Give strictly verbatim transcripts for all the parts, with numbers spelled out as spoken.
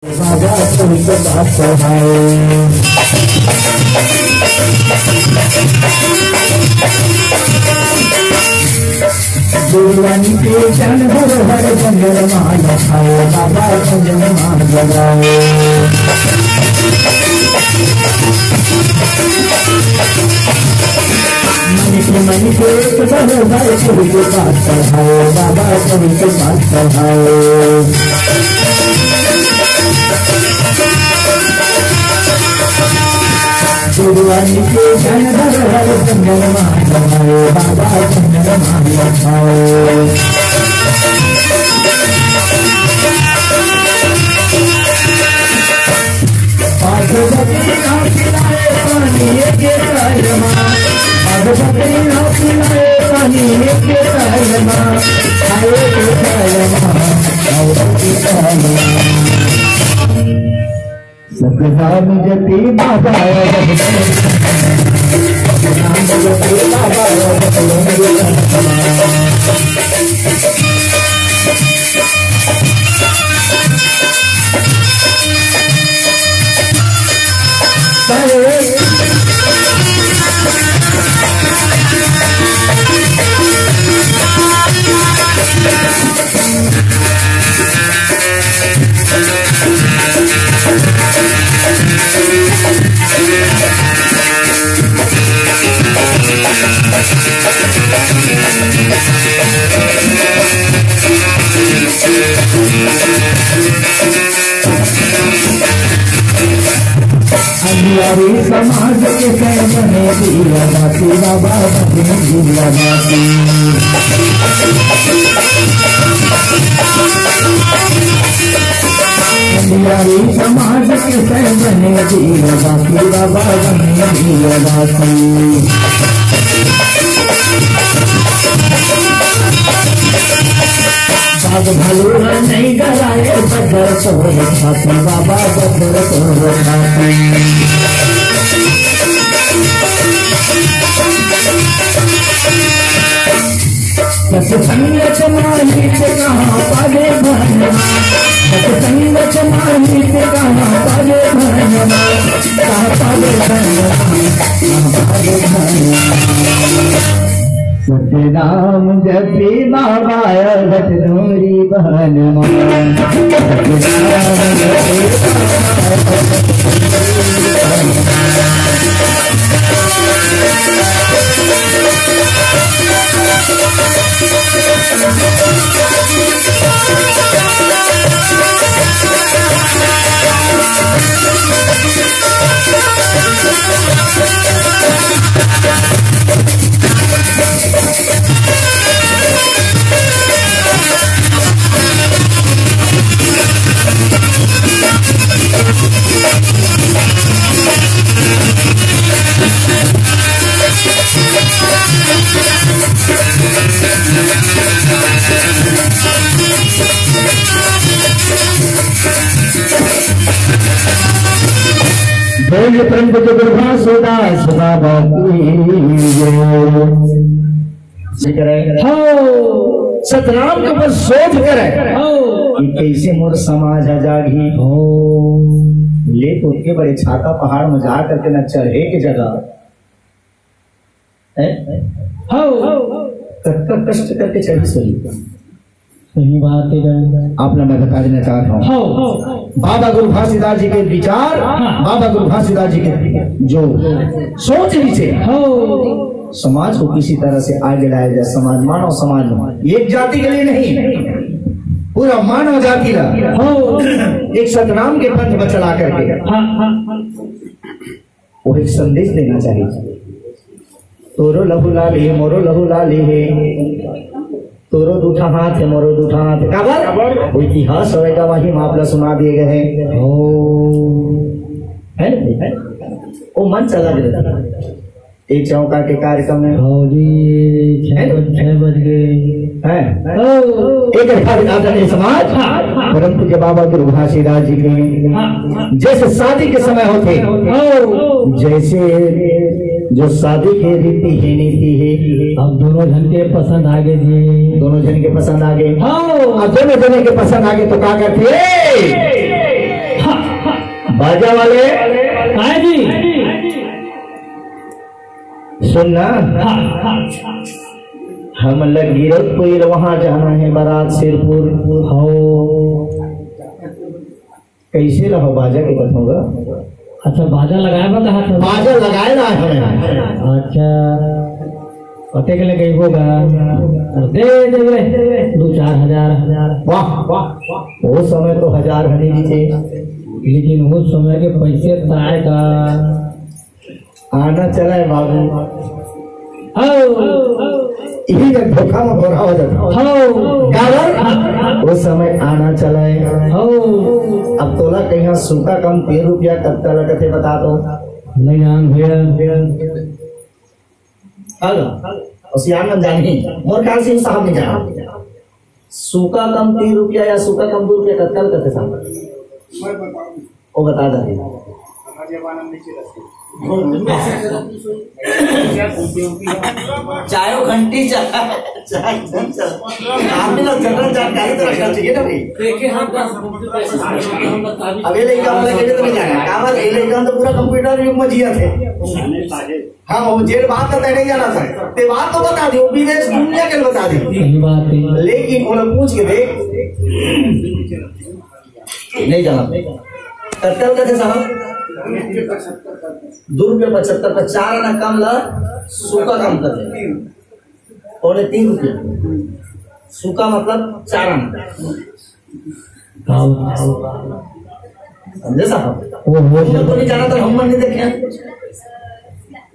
बाबा तुमको बात है। दुल्हन के जन हर हर जंगल माल खाए, बाबा जंगल माल जगाए। मन के मन के एक बार बार तुमको बात है, बाबा तुमको बात है। गुरुवारी के जन हर हर जंगल माल खाए, बाबा जंगल माल खाए। पाँच बकरी ना पिलाए पानी एक टाइम, पाँच बकरी ना पिलाए पानी एक टाइम, खाए के टाइम, खाए के टाइम। सतनाम जपी बाबा, सतनाम जपी बाबा। अंधियारी समाज के सैं बने दिया बाती, बाबा बने दिया बाती। अंधियारी समाज के सैं बने दिया बाती, बाबा बने दिया बाती। बाघ भालू नहीं डराए, बजर तोर खाती, बाबा बजर तोर खाती। सत्संग समाहित कहाँ पावे भगवान, सत्संग समाहित कहाँ पावे भगवान, कहाँ पावे भगवान, कहाँ पावे भगवान। सतनाम जपे बाबा अवध डोंगरी बहन मा। सतनाम जपे बाबा अवध डोंगरी बहन मा। बोलिए परम पूज्य गुरु घासीदास बाबा की जय। जिक्र है। हो, सतनाम के ऊपर सोच करे। हो। कि कैसे मोर समाज ह जागही। हो। ले तो उनके बड़े छाता पहाड़ में जा करके न चढ़े के जगह। हैं? हो। कतका कष्ट करके चढ़ी सही। सही बात है। आप ला मैं बता देना चाहत हूँ। हो। बाबा गुरु घासीदास जी के विचार, हाँ। बाबा गुरु घासीदास जी के जो सोच रहिसे, हो। समाज को किसी तरह से आगे लाया जाए, समाज, मानव समाज में एक जाति के लिए नहीं, पूरा मानव जाति ला, हो। एक सतनाम के पंथ में चला करके, हाँ, हाँ। वो एक संदेश देना चाहिए। तोरो लहू लाली हे, मोरो लहू लाली हे, तोरो दूठा हाथ हे, मोरो दूठा हाथ हे। काबर? वो इतिहास हवय, गवाही म आप ला सुना दिए गए हैं। ओ। है ना? वो मंच अलग रहता है। एक चौका के कार्यक्रम में। हाँ जी, छह है ना? बज-, छह बज गए। हैं? ओ। एक आदरणीय समाज, हाँ, हाँ। परम पूज्य बाबा गुरु घासीदास जी के हाँ, हाँ। जैसे शादी के समय होथे, ओ। जैसे जो शादी के रीति हे, नीति हे। अब दोनों झन के पसंद आगे जी। दोनों झन के पसंद आगे। हाँ। अब दोनों झन के पसंद आगे तो का करथे? बाजा वाले, हाँ जी। सुन ना, हाँ, हाँ। हमन ला गिरौदपुरी वहां जाना है, बारात सिरपुर। हो। कैसे रहो बाजा के बताऊंगा? अच्छा, बाजा लगाए बर कहा था? बाजा लगाए ला है हमें। अच्छा, पते के लिए गई होगा, दे दे दे, दो चार हजार। वाह, वाह, वाह। वो समय तो हजार हनी नीचे। लेकिन उस समय के पैसे ताय का। आना चला है बाबू। हो। इही में धोखा में भोरा हो जाता। हो। काबर? उस समय आना चला है। हो। अब तोला कहीं सूखा कम तीन रुपया कत्ता लगत है, बता दो। नहीं जान भैया। हेलो। और सियान मन जानी, मोर ख्याल से साहब नहीं जाना। सूखा कम तीन रुपया या सूखा कम दो रुपया कत्ता लगत है साहब? वो बता दे। चायो घंटी चा-, चाय घंटी चा-, आप भी लोग जनरल जानकारी तो रखना चाहिए ना भाई। देखिए, हम तो अब ये लड़का वाला कहते तो नहीं जाना, काबर ये लड़का तो पूरा कंप्यूटर युग में जिया थे। हाँ, वो जेल बात करता है, नहीं जाना था। ते बात तो बता दे, वो विदेश दुनिया के बता दे। सही बात है। लेकिन वो लोग पूछ के देख, नहीं जाना। कत्ता लगत है साहब? दो रुपये पचहत्तर का चार आना कम ला, सूखा कम कर दे। पौने तीन रुपये। सूखा मतलब चार आना। समझे साहब? वो, वो हम लोग तो नहीं जाना था, हम मन नहीं देखे।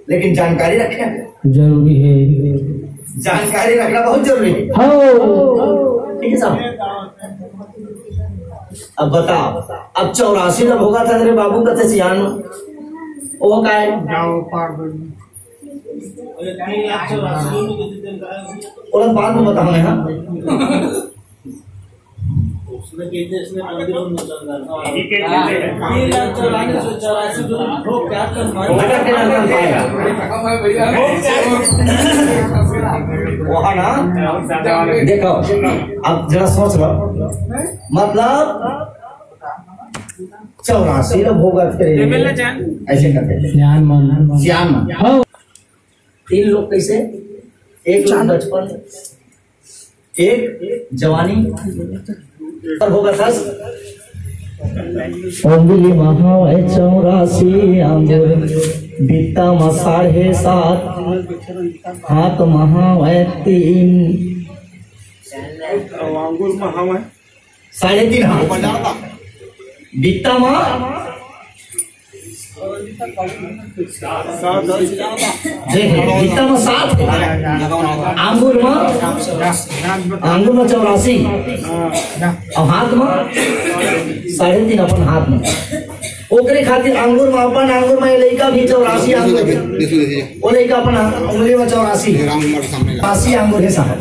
लेकिन जानकारी रखे। जरूरी है। जानकारी रखना बहुत जरूरी है। हाँ। ठीक है साहब। अब बताओ, अब चौरासी ला भोगा था तेरे बाबू का, थे सियान। वो का है? जाओ, पार दो। ओला बाद में बताऊंगा, हाँ। उसने कहते, इसने मंदिर में चल रहा है। ये कहते हैं। तीन लाख चौरानवे सौ चौरासी जो लोग क्या कर भटक के नरक में पाएगा। वहाँ ना, देखो, अब जरा सोच लो, मतलब चौरासी लोग भोगत करे, ऐसे करते हैं। सियान मन। सियान मन। हाँ। तीन लोग कैसे? एक लोग बचपन, एक जवानी, पर होगा सस। उंगली म हवय चौरासी आंगुर, बित्ता म साढ़े सात, हाथ म हवय तीन। आंगुर म हवय साढ़े तीन हाथ। बित्ता म देख, बित्ता म सात, आंगुर म, आंगुर म चौरासी, अउ हाथ म साढ़े तीन अपन हाथ म। ओकरे खातिर आंगुर म अपन, आंगुर म ये लइका भी चौरासी आंगुर हे। वो लइका अपन उंगली म चौरासी, चौरासी आंगुर हे साहब।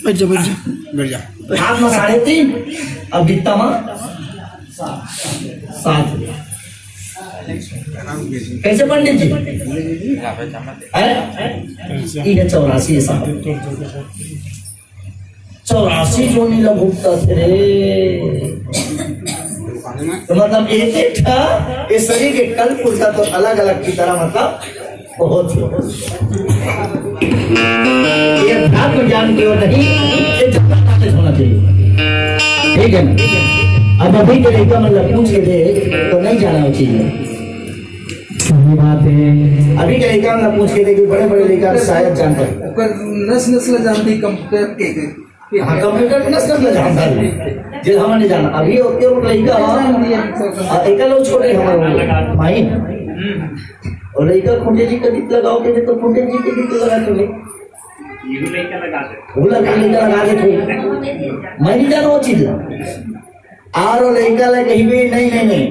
बैठ जा, बैठ जा। बैठ जा। हाथ में साढ़े तीन, अब बित्ता में सात। कैसे पंडित जी? हैं? ये है चौरासी, ये साहब। चौरासी जोनी ला भुगतथे रे। तो मतलब एक एक ठा ये शरीर के कल पुरता तो अलग अलग की तरह, मतलब बहुत ही ये अध्यात्म ज्ञान की ओर नहीं, ये ज्यादा ताकत होना चाहिए। ठीक है ना? अब अभी के लइका मन ला पूछ के दे तो नहीं जाना चाहिए। सही बात है। अभी के लइका मन ला पूछ के दे कि बड़े बड़े लइका शायद जान पाए। ओकर नस नस ला जानती कंप्यूटर के। हाँ, कंप्यूटर के नस नस ला जानता है। जे हमन नहीं जाना। अभी ओके वो लइका, हाँ, एका लोग छोटे हमारे माई। और लइका खूंटे जी के गीत लगाओ के तो खूंटे जी के गीत लगा के नहीं। वो लगा, लइका लगा देथे। मैं नहीं जाना वो चीज ला। और वो लइका ला कहीं भी नहीं, नहीं, नहीं।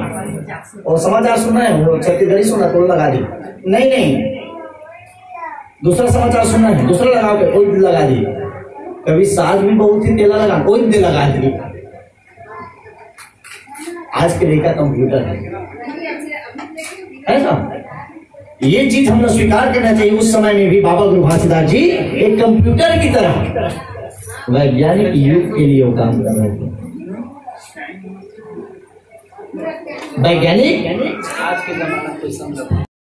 और समाचार सुनना है, वो छत्तीसगढ़ी सुनना, तो लगा दी। नहीं, नहीं। दूसरा समाचार सुनना है, दूसरा लगा के, कोई लगा दी। कभी सास भी बहुत ही तेला लगा, कोई भी लगा दी। आज के लइका कंप्यूटर है, है ना? ये चीज हम लोग स्वीकार करना चाहिए। उस समय में भी बाबा गुरु घासीदास जी एक कंप्यूटर की तरह वैज्ञानिक युग के लिए वो काम कर रहे थे। वैज्ञानिक आज के जमाना कोई समझ